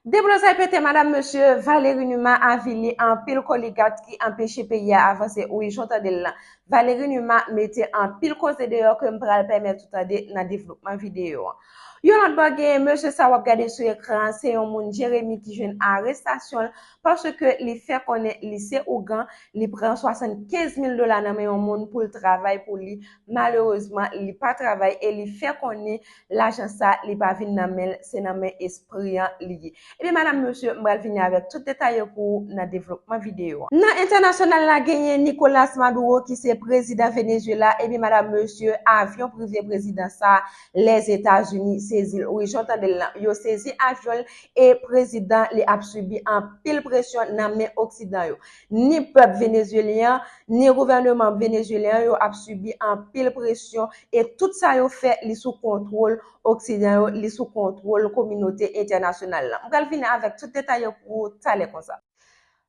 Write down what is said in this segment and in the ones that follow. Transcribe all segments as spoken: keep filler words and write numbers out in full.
Deblozay pete, madanm, mesye, Valéry Numa avili anpil oligat ki anpeche peyi a avanse. Wi, jan w tande l lan. Valéry Numa mete anpil koze deyò ke m pral pèmèt ou tande nan devlopman videyo an. Yon lòt bò, gen mesye sa w ap gade sou ekran an, se yon moun, Jeremi, ki jwenn arestasyon l paske li fè konnen li se ougan, li pran swasannkenz mil dola nan men yon moun pou l travay pou li. Malerezman, li pa travay e li fè konnen lajan sa, li pa vin nan men l, se nan men espri an li ye. Ebyen, madanm, mesye, m pral vini avèk tout detay yo pou ou nan devlopman videyo an. Nan entènasyonal la, genyen Nicolas Maduro, ki se prezidan Venezuela. Ebyen, madanm, mesye, avyon prive prezidan sa, Lèzetazini sezi l. Wi, jan w tande l lan, yo sezi avyon l e prezidan li ap sibi anpil presyon nan men Oksidan yo. Ni pèp venezuelyen an, ni gouvèneman venezuelyen an, yo ap sibi anpil presyon e tout sa yo fè, li sou kontwòl Oksidan yo, li sou kontwòl kominote entènasyonal lan. M pral vini avèk tout detay yo pou ou talè konsa.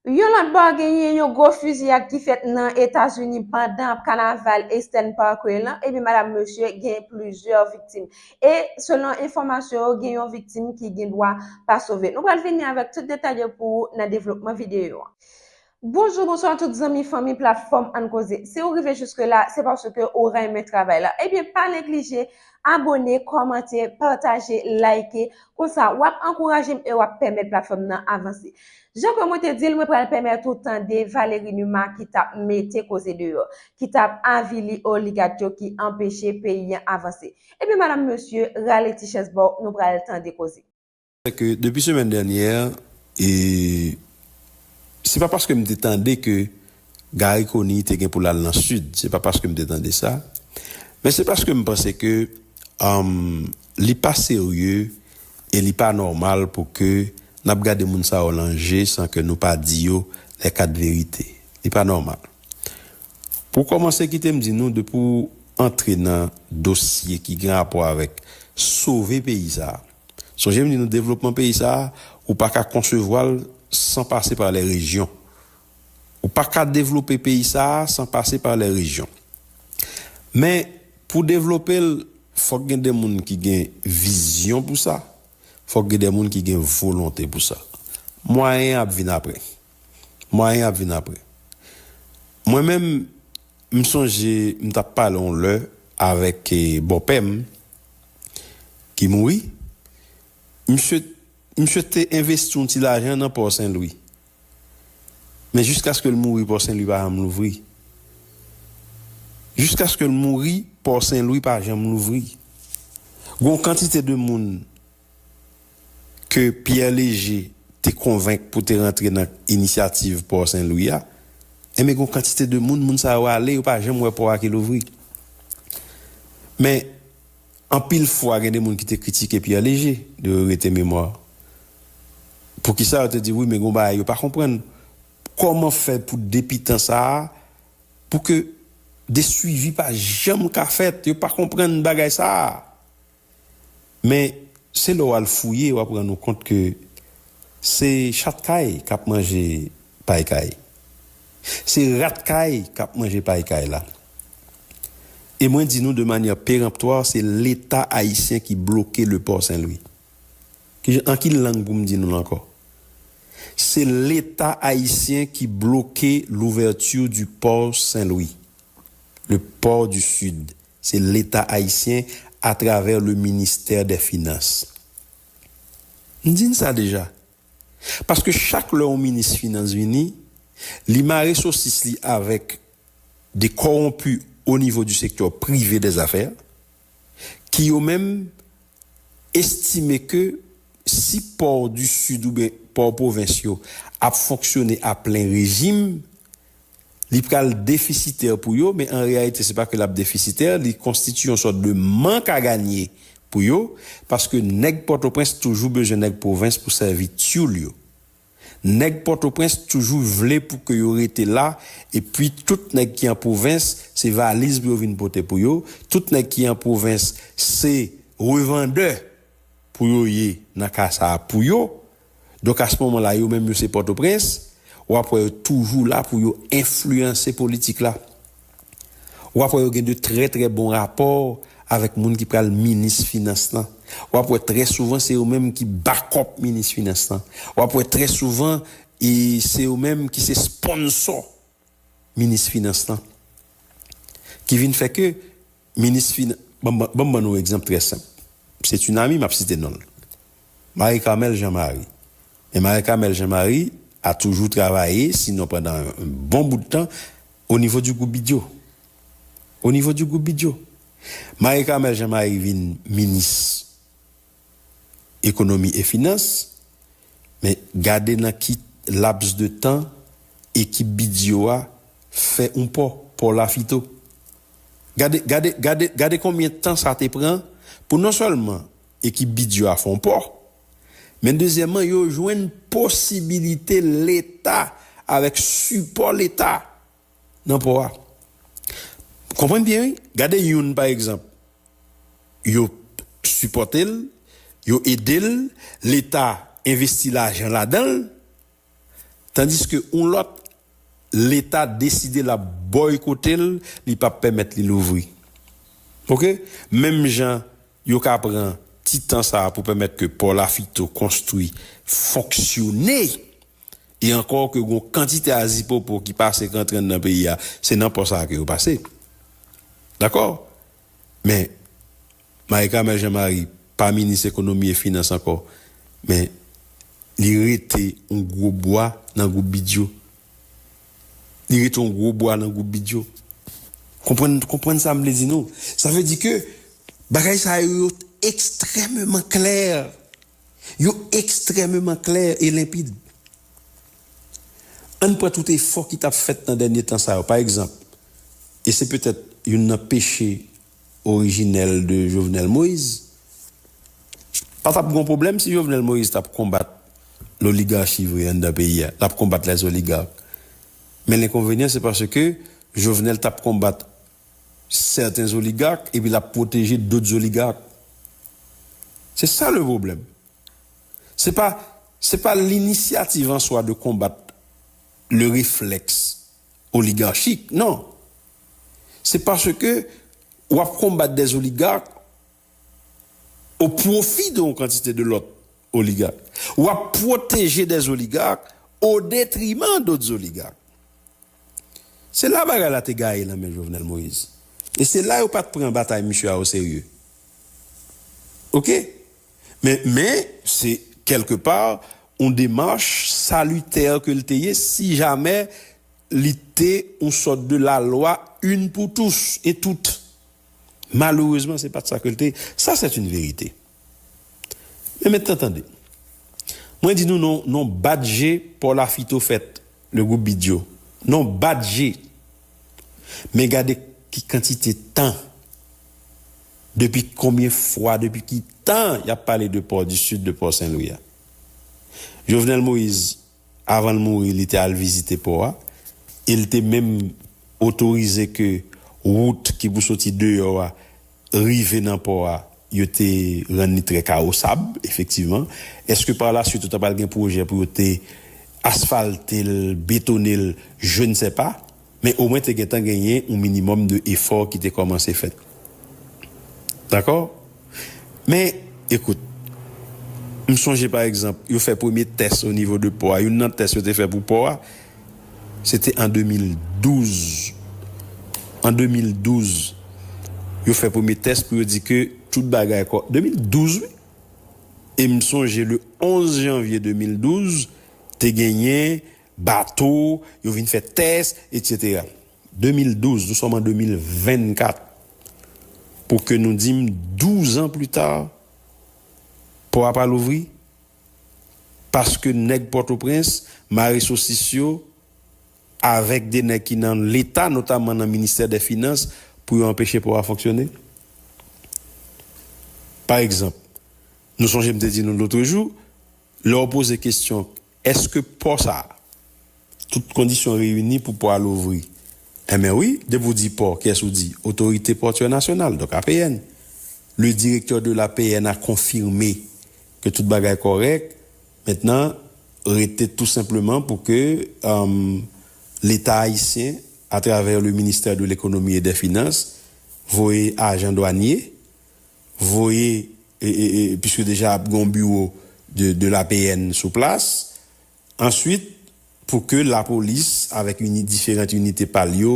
Yon lòt bò, genyen yon gwo fiziyad ki fèt nan Etazini pandan kanaval Eastern Parkway lan. Ebyen, madanm, mesye, gen plizyè viktim. E selon enfòmasyon yo, gen yon viktim ki gen dwa pa sove. Nou pral vini avèk tout detay yo pou ou nan devlopman videyo an. Bonjou, bonswa tout zanmi, fanmi platfòm Ann Koze. Si w rive jiske la, se paske ou renmen travay la. Ebyen, pa neglije abòne, kòmante, pataje, like. Konsa, w ap ankouraje m e w ap pèmèt platfòm nan avanse. Jan ke mwen te di l, mwen pral pèmèt ou tande Valéry Numa ki t ap mete koze deyò, ki t ap avili oligat yo ki anpeche peyi an avanse. Ebyen, madanm, mesye, rale ti chèz ba w, nou pral tande koze. Ke depi semèn dènyè, e, se pa paske m te tande ke Garry Conille te gen pou l al nan Sid, se pa paske m te tande sa, men se paske m panse ke, um, li pa serye e li pa nòmal pou ke n ap gade moun sa yo nan je san ke nou pa di yo les quatre vérités. Li pa nòmal. Pou kòmanse, kite m di nou, depi w antre nan dosye ki gen rapò avèk sove peyi sa a, sonje m di nou, devlopman peyi sa a, ou pa ka konsevwa l san pase pa lè rejyon. Ou pa ka devlope peyi sa a san pase pa lè rejyon. Men, pou devlope l, fòk gen de moun ki gen vizyon pou sa, fòk gen de moun ki gen volonte pou sa. Mwayen an ap vin apre. Mwayen an ap vin apre. Mwen menm, m sonje m t ap pale yon lè avèk, e, bòpè m ki mouri. Misye, misye te envesti yon ti lajan nan Pò Sen Lwi. Men jiskaske l mouri, Pò Sen Lwi pa janm louvri. Jiskaske l mouri, Pò Sen Lwi pa janm louvri. Gon kantite de moun ke Pierre Léger te konvenk pou te rantre nan inisyativ Pò Sen Lwi a, enben, gon kantite de moun, moun sa yo ale, yo pa janm wè pò a ki louvri. Men, anpil fwa, gen de moun ki te kritike Pierre Léger, de rete memwa. Poukisa yo te di, wi, men gon bagay yo pa konprann. Kòman fè pou depi tan sa a, pou ke de swivi pa janm ka fèt, yo pa konprann bagay sa a? Men, se lè w al fouye, w ap rann ou kont ke se chat kay k ap manje pay kay. Se rat kay k ap manje pay kay la. E mwen di nou de manyè peremptwa, se Leta ayisyen ki bloke le Port Saint-Louis. Ki, an ki lang pou m di nou l ankò? Se Leta ayisyen ki bloke l'ouverture du Port Saint-Louis, le Port du Sud. Se Leta ayisyen atravè le ministère des Finances. M di n sa deja. Paske chak lè yon minis finans vini, li mare sosis li avèk de kòwonpi o nivo di sektè prive dèzafè, ki yo menm estime ke si pò di Sid oubyen pò pwovens yo ap fonksyone a plen rejim, li pral defisitè pou yo, men an reyalite, se pa ke l ap defisitè, li konstitye yon sòt de mank a ganye pou yo, paske nèg Pòtoprens toujou bezwen nèg pwovens pou sèvi tyoul yo. Nèg Pòtoprens toujou vle pou ke yo rete la, epi tout nèg ki an pwovens, se valiz pou yo vin pote pou yo, tout nèg ki an pwovens, se revandè pou yo ye nan ka sa a pou yo. Donk, a se moman la, yo menm yo se Pòtoprens, w ap wè yo toujou la pou yo enfliyanse politik la. W ap wè yo gen de trè, trè bon rapò avèk moun ki pral minis finans lan. W ap wè trè souvan se yo menm ki bakòp minis finans lan. W ap wè trè souvan e se yo menm ki se sponsò minis finans lan. Ki vin fè ke minis finans, ban m ban nou egzanp trè senp. Se Tsunami, m ap site non l. Marie Carmelle Jean Marie. Men Marie Carmelle Jean Marie a toujou travay, sinon pandan yon bon bout tan, o nivo di gwoup Bidyo. O nivo di gwoup Bidyo. Marie Carmelle Jean Marie vin minis ekonomi e finans, men gade nan ki laps de tan ekip Bidyo a fè yon pò, pò Lafito. Gade, gade, gade, gade konbyen tan sa te pran pou non sèlman ekip Bidyo a fè yon pò, men dezyèmman, yo jwenn posibilite Leta, avèk sipò Leta nan pò a. Konprann byen, wi. Gade youn, pa egzanp. Yo sipòte l, yo ede l, Leta envesti lajan ladan l, tandiske yon lòt, Leta deside l ap bòykote l, li p ap pèmèt li louvri. Oke? Menm jan yo ka pran ti tan sa a pou pèmèt ke pò Lafito konstwi, fonksyone, e ankò ke gon kantite azipopo ki pase k rantre anndan peyi a, se nan pò sa a ke yo pase. Dakò? Men, Marie Carmelle Jean Marie pa minis ekonomi e finans ankò, men li rete yon gwo bwa nan gwoup Bidyo. Li rete yon gwo bwa nan gwoup Bidyo. Konprann, konprann sa m vle di nou. Sa vle di ke bagay sa yo, yo ekstrèmeman klè. Yo ekstrèmeman klè e lenpid. Ann pran tout efò ki t ap fèt nan dènye tan sa yo. Pa egzanp, e se petèt youn nan peche orijinèl de Jovenel Moïse, pa t ap gon pwoblèm si Jovenel Moïse t ap konbat loligachi vre anndan peyi a. L ap konbat lèzoligak. Men lenkonvenyan, se paske Jovenel t ap konbat sèten zoligak epi l ap pwoteje dòt zoligak. Se sa le pwoblèm. Se pa, se pa l'initiative en soi de combattre le réflexe oligarchique, non. Se paske w ap konbat des oligarques au profit de yon kantite de lòt oligak. W ap pwoteje des oligarques au détriment d'autres oligarques. Se la bagay la te gaye nan men Jovenel Moïse. E se la yo pa t pran batay misye a o serye. Oke? Men, men, se kèlkepa yon demach salitè ke l te ye si jamè li te yon sòt de lalwa une pour tous et toutes. Malerezman, se pa t sa ke l te ye. Ça, c'est une vérité. Men mentnan, tande. Mwen di nou non, non bat je Paul Afito fèt, le groupe Bidyo. Non bat je. Men gade ki kantite tan, depi konbyen fwa, depi ki tan y ap pale de Port du Sud, de Port Saint-Louis a. Jovenel Moïse, avan l mouri, li te al vizite pò a, e l te menm otorize ke wout ki pou soti deyò a rive nan pò a, yo te rann li trè kawosab, efektivman. Èske pa la swit ou ta pral gen pwojè pou yo te asfalte l, betone l? Je ne sais pas. Men omwen te gentan genyen yon minimòm de efò ki te kòmanse fèt. Dakò? Men, ekout, m sonje pa egzanp, yo fè premye tès o nivo de pò a. Youn nan tès yo te fè pou pò a, se te an de mil douz. An de mil douz, yo fè premye tès pou yo di ke tout bagay kò-, de mil douz, wi. E m sonje le onz janvye de mil douz, te genyen bato, yo vin fè tès, etsetera. De mil douz, nou sòm an de mil vennkat. Pou ke nou di m, douz an pli ta, pò a pa louvri? Paske nèg Pòtoprens mare sosis yo avèk de nèg ki nan Leta, notamman nan ministè dè finans, pou yo anpeche pò a fonksyone? Pa egzanp, nou sonje m te di nou lotrejou, lè w poze kesyon, èske pò sa a, tout kondisyon reyini pou pò a louvri? Enben wi, depi w di pò, kiyès ou di? Autorité Portuaire Nationale, donk A P N. Le directeur de l'A P N a confirmé que tout bagay kòrèk. Mentnan, rete tou senpleman pou ke, um, Leta ayisyen, atravè le ministère de l'Économie et des Finances, voye ajan dwanye, voye e, e, e, piske deja ap gen yon biwo de, de la P N sou plas. Answit, pou ke lapolis, avèk ini, diferan inite pa l yo,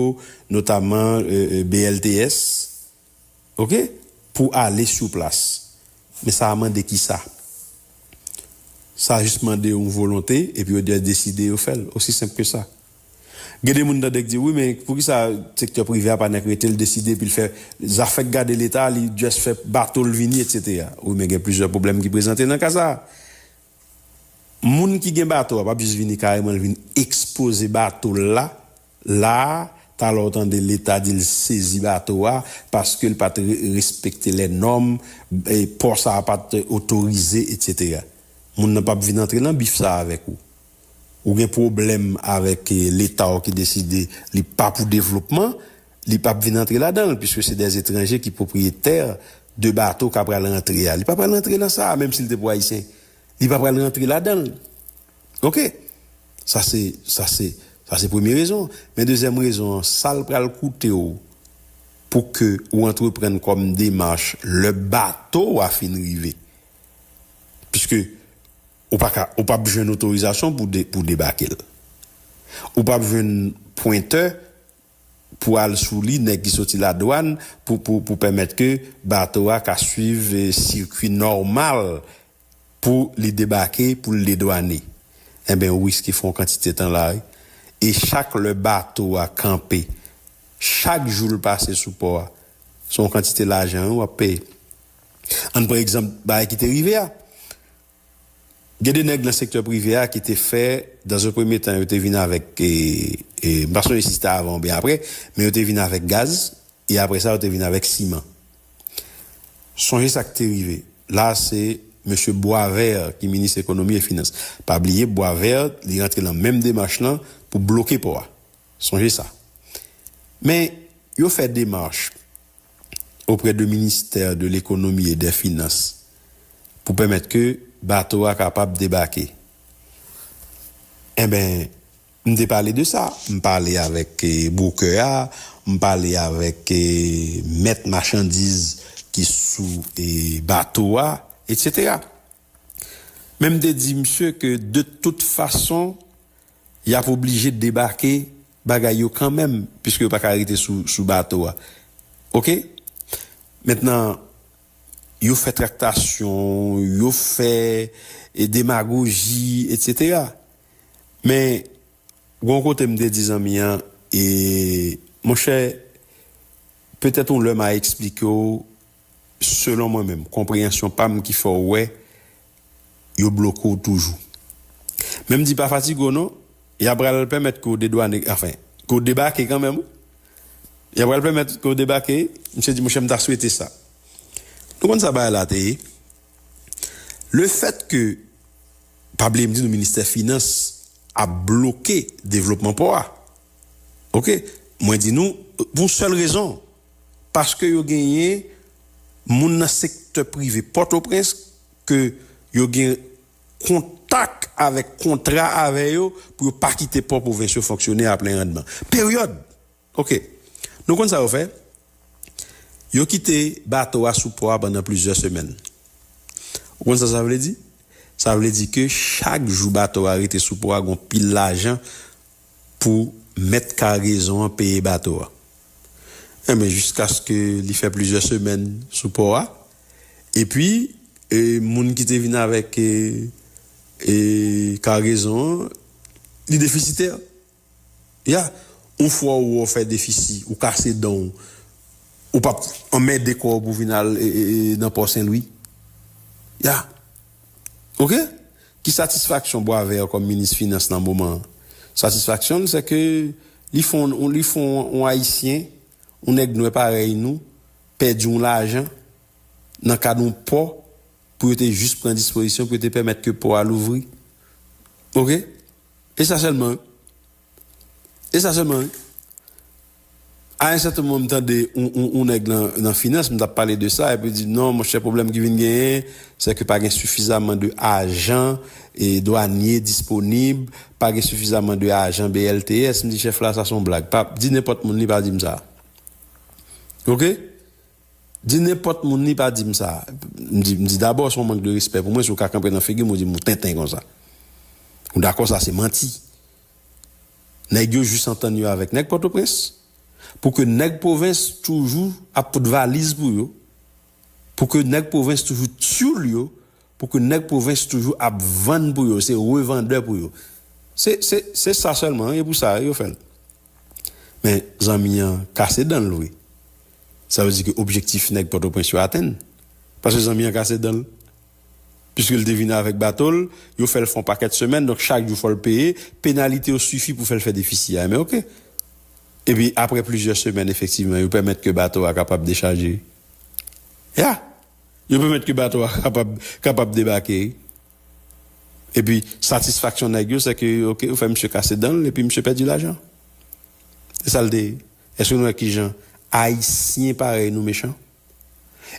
notaman, e, e, B L T S, oke, pou ale sou plas. Men sa a mande kisa? Sa jis mande yon volonte, epi yo de-, deside yo fè l. Osi senp ke sa. Gen de moun tande k di, wi, men poukisa sektè prive a pa nèk rete, l deside, epi l fè zafè k gade Leta, li just fè bato l vini, etsetera. Wi, men gen plizyè pwoblèm ki prezante nan ka sa a. Moun ki gen bato a p ap jis vini kareman, l vin ekspoze bato l la, la a, talè w tande Leta di l sezi bato a, paske l pa t re-, respekte lè nòm, e, pò sa a pa t otorize, etsetera. Moun nan p ap vin antre nan bif sa a avèk ou. Ou gen pwoblèm avèk, e, Leta w ki deside li pa pou devlopman, li p ap vin antre ladan l, piske se dè etranje ki pwopriyetè de bato k ap pral rantre a. Li pa pral rantre nan sa a, menm si l te pou Ayisyen. Li pa pral rantre ladan l. Oke? Sa se, sa se, sa se premye rezon. Men dezyèm rezon an, sa l pral koute w pou ke ou antreprann kòm demach lè bato a fin rive. Piske ou pa ka, ou p ap jwenn otorizasyon pou de-, pou debake l. Ou p ap jwenn pwentè pou al sou li, nèg ki soti ladwàn, pou, pou, pou pèmèt ke bato a ka swiv, e, sikwi nòmal pou li debake, pou l dedwane. Enben, ou riske fè yon kantite tan la, wi. E chak lè bato a kanpe, chak jou l pase sou pò a, se yon kantite lajan, wi, w ap peye. Ann pran egzanp bagay ki te rive a. Gen de nèg nan sektè prive a ki te fè, dans un premier temps, yo te vin avèk, e, e, m pa sonje si se te avan oubyen apre, men yo te vin avèk gaz, e apre sa, yo te vin avèk siman. Sonje sa k te rive. La, se mesye Boisvert ki minis ekonomi e finans. Pa bliye, Boisvert, li rantre nan menm demach lan pou bloke pò a. Sonje sa. Men, yo fè demach auprès de ministère de l'économie et des finances pou pèmèt ke bato a kapab debake. Enben, m te pale de sa. M pale avèk, e, bwokè a, m pale avèk, e, mèt machandiz ki sou, e, bato a, etsetera. Men m te di misye ke de tout fason, y ap oblije debake bagay yo kanmenm, piske yo pa ka rete sou, sou bato a. Oke? Mentnan, yo fè traktasyon, yo fè, e, demagoji, etsetera. Men, gon kote m te di zanmi an, e, monchè, petèt yon lè m a eksplike w, selon mwen menm, konpreyansyon pa m ki fè w wè yo bloke w toujou. Men m di pa fatige w non, y a pral pèmèt ke w dedwane, anfen, ke w debake kanmenm, wi. Y a pral pèmèt ke w debake, misye di, monchè, m ta swete sa. Nou konn sa bagay la te ye? Lefèt ke, pa bliye m di nou, ministè finans ap bloke devlopman pò a. Oke? Mwen di nou, pou yon sèl rezon, paske yo genyen moun nan sektè prive Pòtoprens ke yo gen kontak avèk, kontra avè yo pou yo pa kite pò pwovens yo fonksyone a plen randman. Peryòd. Oke. Nou konn sa yo fè? Yo kite bato a sou pò a pandan plizyè semèn. Ou konn sa sa vle di? Sa vle di ke chak jou bato a rete sou pò a, gon pil lajan pou mèt karezon an peye bato a. Enben, jiskaske li fè plizyè semèn sou pò a, epi, e, moun ki te vin avèk, e, e, karezon an, li defisitè. Ya, yon fwa ou wè w fè defisi, ou kase dan w, ou p ap anmède kò w pou vin al, e, e, e, nan Pò Sen Lwi. Ya. Oke? Ki satisfaksyon Bwavè kòm minis finans nan moman an? Satisfaksyon l, se ke li fè yon, li fè yon, yon Ayisyen, yon nèg nwè parèy nou, pèdi yon lajan nan kad yon pò pou yo te jis pran dispozisyon pou yo te pèmèt ke pò a louvri. Oke? E sa sèlman. E sa sèlman, wi. A yon sèten moman, m tande yon, yon, yon nèg nan, nan finans, m t ap pale de sa, epi l di, non, monchè, pwoblèm ki vin genyen, se ke pa gen sifizaman de ajan e dwanye disponib, pa gen sifizaman de ajan B L T S. M di, chèf la, sa se yon blag. Pa, di nenpòt moun, li pa di m sa. Oke? Di nenpòt moun li pa di m sa. M di, m di dabò se yon mank de respè pou mwen si w ka kanpe nan figi m ou di m ou tenten konsa. Ou dakò sa se manti. Nèg yo jis antann yo avèk nèg Pòtoprens pou ke nèg pwovens toujou ap pote valiz pou yo, pou ke nèg pwovens toujou tyoul yo, pou ke nèg pwovens toujou ap vann pou yo, se revandè pou yo. Se, se, se sa sèlman, e pou sa yo fè l. Men zanmi an kase dan l vre. Sa vle di ke objektif nèg Pòtoprens yo atenn. Paske zanmi an kase dan l. Piske l te vin avèk bato l, yo fè l fè yon pakèt semèn, donk chak jou fò l peye, penalite yo sifi pou fè l fè defisi a, men oke. Epi apre plizyè semèn, efektivman, yo pèmèt ke bato a kapab dechaje. Ya! Yo pèmèt ke bato a kapab, kapab debake. Epi satisfaksyon nèg yo, se ke, oke, yo fè misye kase dan l, epi misye pèdi lajan. Se sa l te ye. Èske nou wè kijan Ayisyen parèy nou mechan?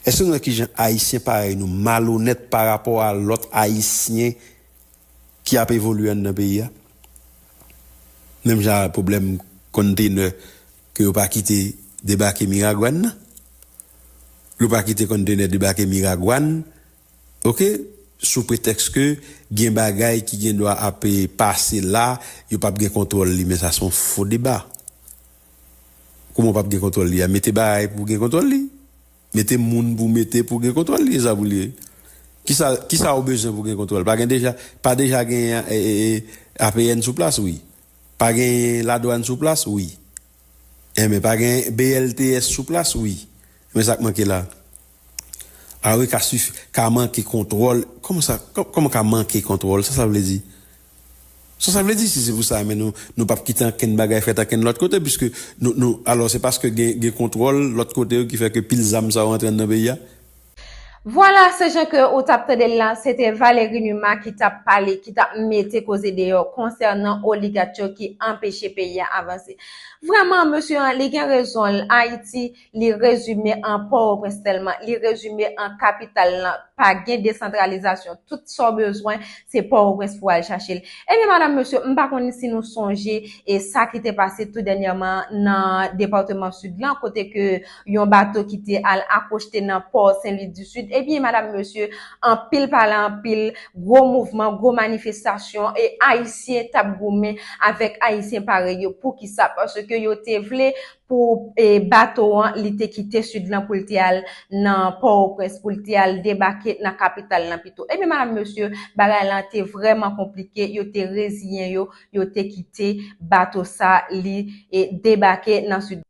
Èske nou wè kijan Ayisyen parèy nou malonèt pa rapò a lòt Ayisyen ki ap evolye anndan peyi a? Menm jan ak pwoblèm kontenè ke yo pa kite debake Miragwàn nan. Yo pa kite kontenè debake Miragwàn, oke, sou pretèks ke gen bagay ki gen dwa ap, e, pase la, yo p ap gen kontwòl li, men sa se yon fo deba. Kouman w p ap gen kontwòl li a? Mete bagay pou w gen kontwòl li. Mete moun pou w mete pou w gen kontwòl li, e sa pou l ye. Kisa, kisa w bezwen pou w gen kontwòl? Pa gen deja, pa deja gen, e, e, e, A P N sou plas, wi. Pa gen ladwàn sou plas, wi. Enben, pa gen B L T S sou plas, wi. Men sa k manke la. A wi, ka sif, ka manke kontwòl. Kòman sa, kò- kòman ka manke kontwòl? Sa sa vle di? Sa sa vle di si se pou sa, men nou, nou p ap kite ankenn bagay fèt ankenn lòt kote, piske nou, nou, alò se paske gen, gen kontwòl lòt kote yo ki fè ke pil zam sa yo antre anndan peyi a? Vwala, se jan ke ou t ap tande l lan, se te Valéry Numa ki t ap pale, ki t ap mete koze deyò konsènan oligach yo ki anpeche peyi a avanse. Vrèman, mesye an, li gen rezon l. Ayiti, li rezime an Pòtoprens sèlman, li rezime an kapital lan. Pa gen desantralizasyon. Tout sa w bezwen, se Pòtoprens pou w al chache l. Ebyen, madanm, mesye, m pa konn si nou sonje e sa ki te pase tou dènyèman nan depatman Sid lan, kote ke yon bato ki te al akoste nan pò Sen Lwi di Sid. Ebyen, madanm, mesye, anpil pale anpil, gwo mouvman, gwo manifestasyon, e Ayisyen t ap goumen avèk Ayisyen parèy yo. Poukisa? Paske yo te vle pou, e, bato an, li te kite Sid lan pou l te al nan Pòtoprens, pou l te al debake nan kapital lan pito. Ebyen, madanm, mesye, bagay lan te vrèman konplike, yo te reziyen yo, yo te kite bato sa li, e, debake nan Sid.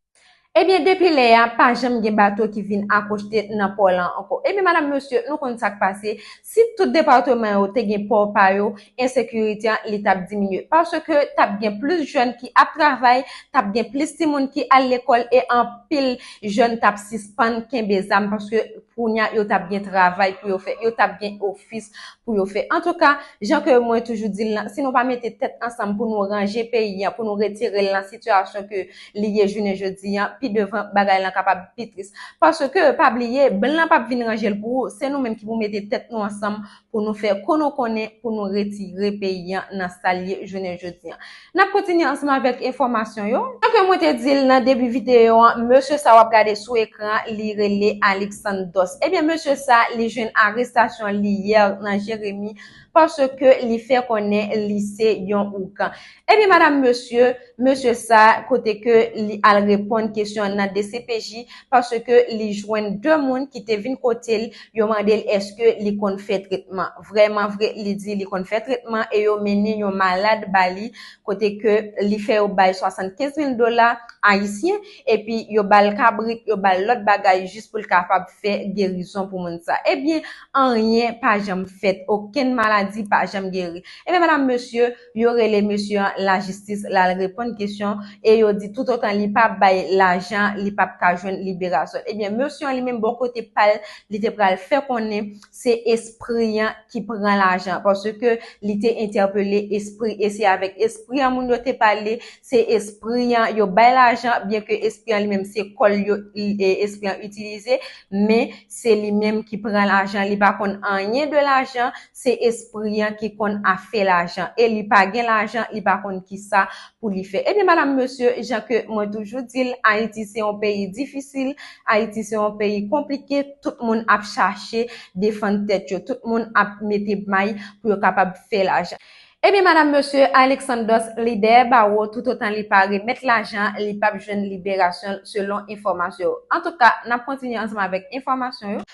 Ebyen, depi lè a, pa janm gen bato ki vin akoste nan pò lan ankò. Ebyen, madanm, mesye, nou konn sa k pase. Si tout depatman yo te gen pò pa yo, ensekirite an, li t ap diminye. Paske t ap gen plis jèn ki ap travay, t ap gen plis timoun ki al lekòl, e anpil jèn t ap sispann kenbe zam, paske kounye a, yo t ap gen travay pou yo fè, yo t ap gen ofis pou yo fè. Antouka, jan ke mwen toujou di l lan, si nou pa mete tèt ansanm pou nou ranje peyi an, pou nou retire l nan sitiyasyon ke li ye jounen jodi an, pi devan bagay lan kapab pi tris. Paske, pa bliye, blan p ap vin ranje l pou ou, se nou menm ki pou mete tèt nou ansanm pou nou fè kou nou konnen pou nou retire peyi an nan sa l ye jounen jodi an. N ap kontinye ansanm avèk enfòmasyon yo. Jan ke mwen te di l nan debi videyo an, mesye sa w ap gade sou ekran, li rele Alexandre Dos. Ebyen, mesye sa, li jwenn arestasyon li yè nan Jeremi paske li fè konnen li se yon ougan. Ebyen, madanm, mesye, mesye sa, kote ke li al reponn kesyon nan D C P J, paske li jwenn de moun ki te vin kote l, yo mande l èske li konn fè tretman. Vrèman vre, li di li konn fè tretman e yo mennen yon malad ba li, kote ke li fè yo bay swasannkenz mil dola ayisyen, epi yo ba l kabrit, yo ba l lòt bagay jis pou l kapab fè gerizon pou moun sa. Ebyen, anyen pa janm fèt, okenn maladi pa janm geri. Ebyen, madanm, mesye, yo rele mesye an lajistis, l al reponn kesyon, e yo di toutotan li pa bay lajan, li p ap ka jwenn liberasyon. Ebyen, mesye an li menm bò kote pa l, li te pral fè konnen se espri an ki pran lajan, paske li te entèpele espri, e se avèk espri an moun yo te pale, se espri an yo bay lajan, byenke espri an li menm se kò l yo, e, espri an itilize, men se li menm ki pran lajan, li pa konn anyen de lajan, se espri pri an ki konn ap fè lajan. E li pa gen lajan, li pa konn kisa pou li fè. Ebyen, madam, mesye, jan ke mwen toujou di l, Ayiti se yon peyi difisil, Ayiti se yon peyi konplike, tout moun ap chache defann tèt yo, tout moun ap mete may pou yo kapab fè lajan. Ebyen, madam, mesye, Alexandros li dèyè bawo, toutotan li pa remèt lajan, li p ap jwenn liberasyon l, selon enfòmasyon yo. Antouka, n ap kontinye ansanm avèk enfòmasyon yo.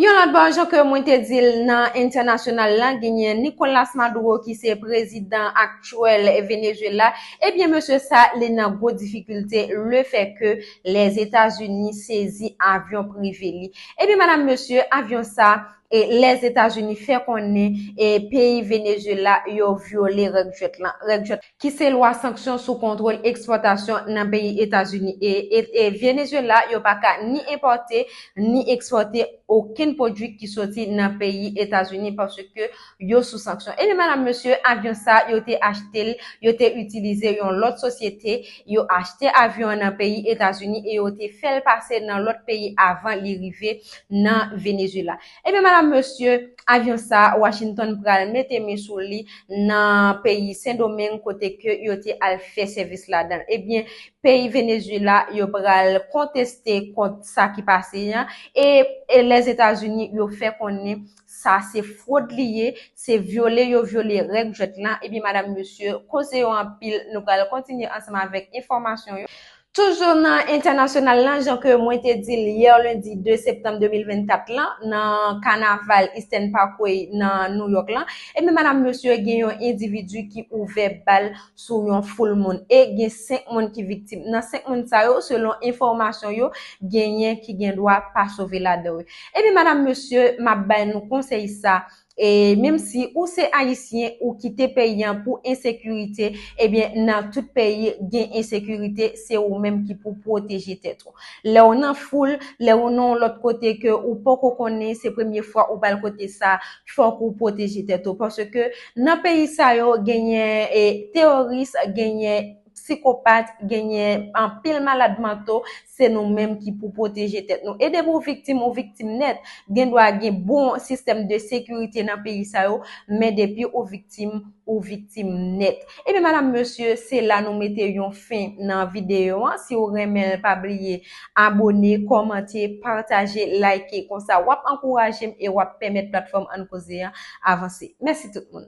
Yon lòt bò, jan ke mwen te di l nan entènasyonal la, genyen Nicolas Maduro ki se prezidan aktyèl Venezuela. Ebyen, mesye sa, li nan gwo difikilte, le fè ke Lèzetazini sezi avyon prive li. Ebyen, madam, mesye, avyon sa, e Lèzetazini fè konnen e peyi Venezuela yo vyole règ jwèt lan, règ jwèt ki se lwa sanksyon sou kontwòl ekspòtasyon nan peyi Etazini. E, e, e Venezuela yo pa ka ni enpòte ni ekspòte okenn pwodui ki soti nan peyi Etazini paske yo sou sanksyon. Ebyen, madam, mesye, avyon sa, yo te achte l, yo te itilize yon lòt sosyete, yo achte avyon an nan peyi Etazini e yo te fè l pase nan lòt peyi avan li rive nan Venezuela. Ebyen, madam, mesye, avyon sa, Washington pral mete men sou li nan peyi Sendomeng kote ke yo te al fè sèvis ladan l. Ebyen, peyi Venezuela, yo pral konteste kont sa ki pase an. E, e Lèzetazini, yo fè konnen sa se fwod li ye, se vyole yo vyole règ jwèt lan. Ebyen, madam, mesye, koze yo anpil, nou pral kontinye ansanm avèk enfòmasyon yo. Toujou nan entènasyonal lan, jan ke mwen te di l yè lendi de septanm de mil vennkat lan, nan kanaval Eastern Parkway nan New York lan, ebyen, madam, mesye, gen yon endividi ki ouvè bal sou yon foul moun. E gen senk moun ki viktim. Nan senk moun sa yo, selon enfòmasyon yo, genyen ki gen dwa pa sove ladan yo. Ebyen, madam, mesye, m ap bay nou konsèy sa. E menm si ou se ayisyen, ou kite peyi an pou ensekirite, ebyen, nan tout peyi gen ensekirite, se ou menm ki pou pwoteje tèt ou. Lè w nan foul, lè w nan yon lòt kote ke ou poko konnen, se premye fwa ou pral kote sa, fòk ou pwoteje tèt ou. Paske nan peyi sa yo, genyen e, teworis, genyen psikopat, genyen anpil malad manto, se nou menm ki pou pwoteje tèt nou. E depi w viktim, ou viktim nèt. Gen dwa gen bon sistèm de sekirite nan peyi sa yo, men depi ou viktim, ou viktim nèt. Ebyen, madam, mesye, se la nou mete yon fen nan videyo an. Si w renmen l, pa bliye abone, kòmante, pataje, like. Konsa, w ap ankouraje m e w ap pèmèt platfòm Ann Koze an avanse. Mèsi tout moun.